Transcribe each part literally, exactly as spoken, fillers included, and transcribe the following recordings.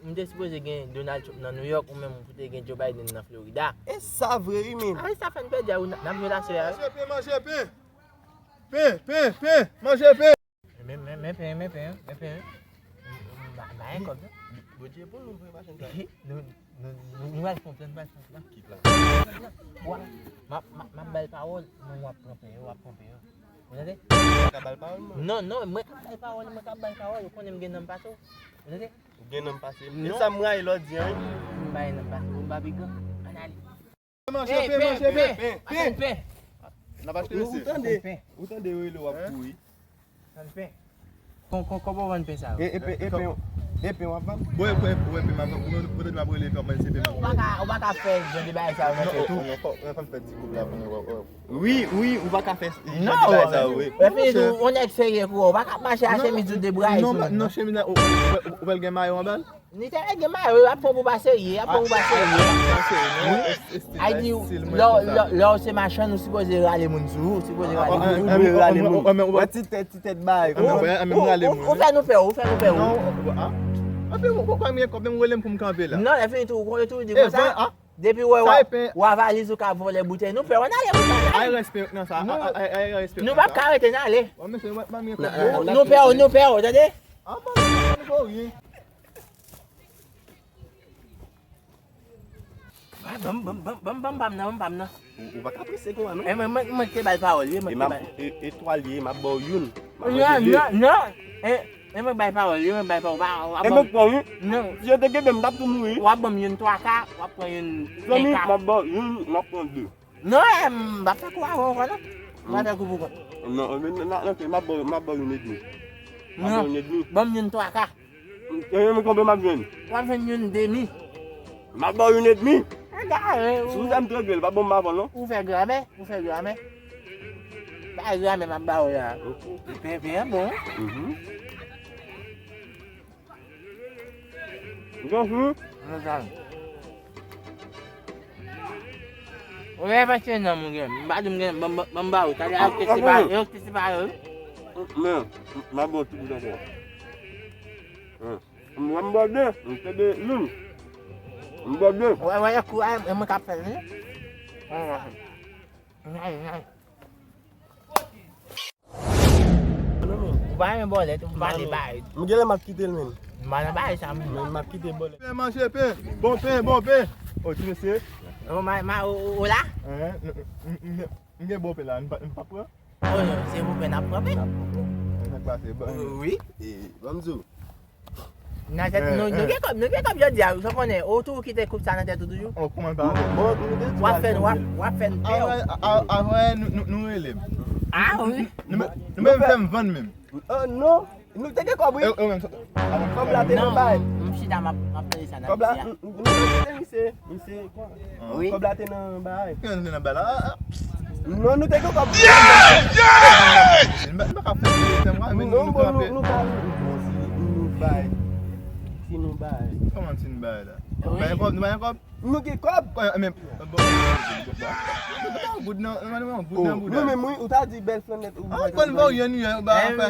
M te sipoze gen Donald Trump nan New York, ou menm ou te gen Joe Biden nan Florida. E sa vre wi, men. A, e sa fè n pèdi a, wi, n ap jwe la sè a. Manje pen, manje pen. Pen, pen, pen, manje pen. Men, men, men pen, men pen, men pen. M, m, m ba, m ba yon kòb, non. Bondye pou nou, vre machin sa. Nou, nou, nou, nou al fon plan, nou al fon plan. Ki plan? Wa, m ap, m ap, m ap ba l pawòl, men w ap pran pen yo, w ap pran pen yo. Ou tande? Ou pa ka ba l pawòl, non? Non, non, mwen k ap ba l pawòl, mwen k ap ba l pawòl, ou konnen m gen nanm pase w. Ou tande? Ou gen nanm pase m. Non. E sa m rayi lè w di an, wi. M ba l nanm pase w, m pa pi gran. Ann ale. Manje pen, manje pen, pen, pen. N ap achte, mesye. Ou tande, ou tande yo rele w ap kouri. Vann pen. Kon, kon, kòman w vann pen sa yo? E, e pen, e pen, e pen w ap vann? Bon, e pen, e pen m ap vann. Ou, ou, ou tande m ap rele pen, mwen se pen m ap vann. Ou pa ka, ou pa ka fè jan de bagay sa yo nan tèt ou. Non, non, fò, fò n fè ti koup la pou nou, wè, wè. Wi, wi, ou pa ka fè jan de bagay sa yo, wi. Lè fini tou, yon nèg serye kou ou, ou pa ka mache a chemiz ou debraye sou moun, non. Non, chemiz la, ou, ou, ou, ou pral gen mayo anba l? Li te gen mayo, y ap pran pou pa serye, y ap pran pou pa serye. Ay di, lè, lè, lè w se machann, ou sipoze rale moun sou ou, ou sipoze rale moun. Ou dwe rale moun. Wè ti tèt, ti tèt bay. Ou fè nou pè, ou fè nou pè. Non, anfen, ou pa gen kòb, menm rele m pou m kanpe la. Non, lè fini tou, ou tou di konsa. Depi w wè w a valiz ou ka vòlè boutèy, nou pè w, n ale konsa. Ay respè nan sa, ay respè. Nou p ap ka rete, n ale. Nou pè w, nou pè w, tande? Ban m, ban m, ban m, ban m, ban m pa m nan, ban m pa m nan. Ou, ou pa ka prese konsa, non. E mwen, mwen, mwen te ba l pawòl, wi, mwen te ba l. E, e twa l ye, m ap ba w youn. M ap manje de. Non, non, non. E, e mwen bay pawòl, wi, mwen bay pawòl. W ap ban m. E mwen pran, wi. Non. Si yo te kenbe m, m t ap tou mouri. W ap ban m youn twa ka, w ap pran youn en ka. Zanmi, m ap ba w youn, m ap pran de. Non, e, m p ap fè kou avè w ankò, non. M p ap fè kou pou kont. Non, e, nan, nan, nan, m ap ba w, m ap ba w youn edmi. M ap ba w youn edmi. Ban m youn twa ka. E, men konbyen m ap jwenn? W ap jwenn youn demi. M ap ba w youn edmi. Egare, si w janm trangle, pa ban m avan, non. Ou fè gramè, ou fè gramè. Bay gramè m ap ba w la. Ok. Pen, pen an bon. Mhm. Ou konn fini? Mezanmi. Ou gen pase nanm ou gen. M pa di m gen, ban m, ban m ba ou. Sa de a yo te separe, yo te separe, wi. Men, m ap ba w ti bout ankò. M, m ba w de, m te de youn. M ba w de. Wè, wè, kou a, e mwen k ap fè l, wi. Wè, wè. Nay, nay. Ou pa renmen bòlèt, ou pa renmen bagay. M genlè m ap kite l menm. M pa nan bagay sa menm. Men m ap kite bòlèt. Pen, manje pen, bon pen, bon pen. O, ti mesye. O, ma, ma, o, o, o la? Hein? M, m, m, m gen bon pen la, m pa, m pa pran? O, se bon pen n ap pran pen. N ap pran pen. Sa k pase, bon. Wi. E, ban m di w. Nan tèt nou, nou gen kòb, nou gen kòb jodi a, ou konnen, ou tou kite koup sa nan tèt ou toujou. O, kòman pa? W ap fè n, w ap, w ap fè n pè. Avan, a, avan, nou, nou, nou rele m. A, wi. Nou, nou, nou menm fè m vann menm. Non, nou te gen kòb, wi. Kòb la te nan bay. M chita, m ap, m ap tande sa nan piti a. Kòb la, nou, nou te kite misye. Misye, wi. Kòb la te nan bay. Ki jan te nan bay la? Non, nou te gen kòb. M pa, m pa ka fè misye, mwen, men nou kanpe. Non, bon, nou, nou ka, bon, si nou bay. Si nou bay. Kòman si nou bay la? Wi. Bay kòb, nou bay kòb? Nou gen kòb. Kòb, men, bon, bon, bon, bon. Goud nan, nan, nan, goud nan bouda. Wi, men mwen, ou ta di bèl flannèt, ou pa ka bay. Ou konn ba w yon, yon, ba, fè,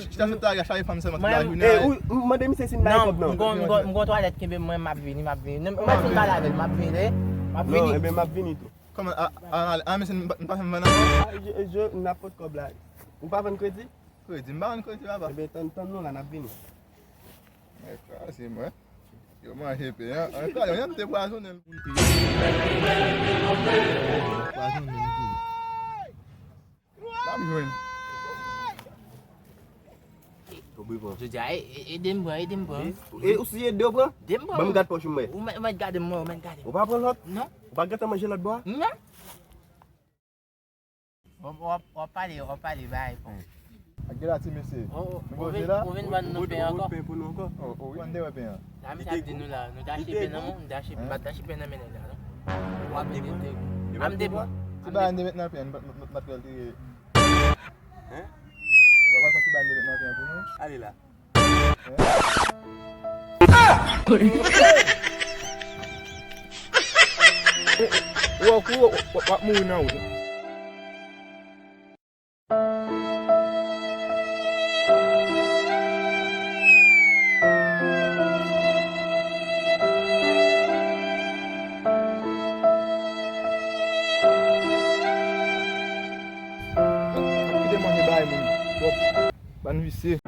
chita sou twa, chaje fanm sèlman tout lajounen. E, ou, ou mande misye si n bay kòb, non. M gon, m gon, m gon twalèt kenbe mwen, m ap vini, m ap vini. Mwen fin pale avè l, m ap vini, m ap vini. Non, ebyen, m ap vini tou. Kòman, a, a, a, a, mesye, n pa, n pa janm vann ankò? A, je, je, n ap pot kòb la. Ou pa vann kredi? Kredi, m pa vann kredi, papa. Ebyen, tann, tann nou la, n ap vini. Mwen kraze, mwen. Yo manje pen an. An, talè, yon te pwazonnen l. Pwazonnen l tou. N ap jwenn. Jodi a, e, e, ede m pran, ede m pran. E, ou si ede w pran? Ede m pran. Ban m gad pòch ou m wè. Ou mèt, ou mèt gade m, ou mèt gade m. Ou pa pran lòt? Non. Ou pa gentan manje lòt bò a? Non. W ap, w ap, w ap pale, w ap pale, bay, bon. Ak gade la, ti mesye. Ou, ou, ou vin, ou vin ban nou pen ankò? Ou pen pou nou ankò? O, o, wi. Ou konn de wè pen an? Sa misye ap di nou la, nou ta achte pen nan men, nou ta achte, m pa t achte pen nan men nèg la, non. W ap depote. A m depote. Ti bagay m te met nan pen an, m pa t wè l te. Hein? W ap fè ti bagay m te met nan pen an pou nou? Ale la. Hein? Hein? Ou, ou, w ap mouri nan wout. Twòp. Bann visye.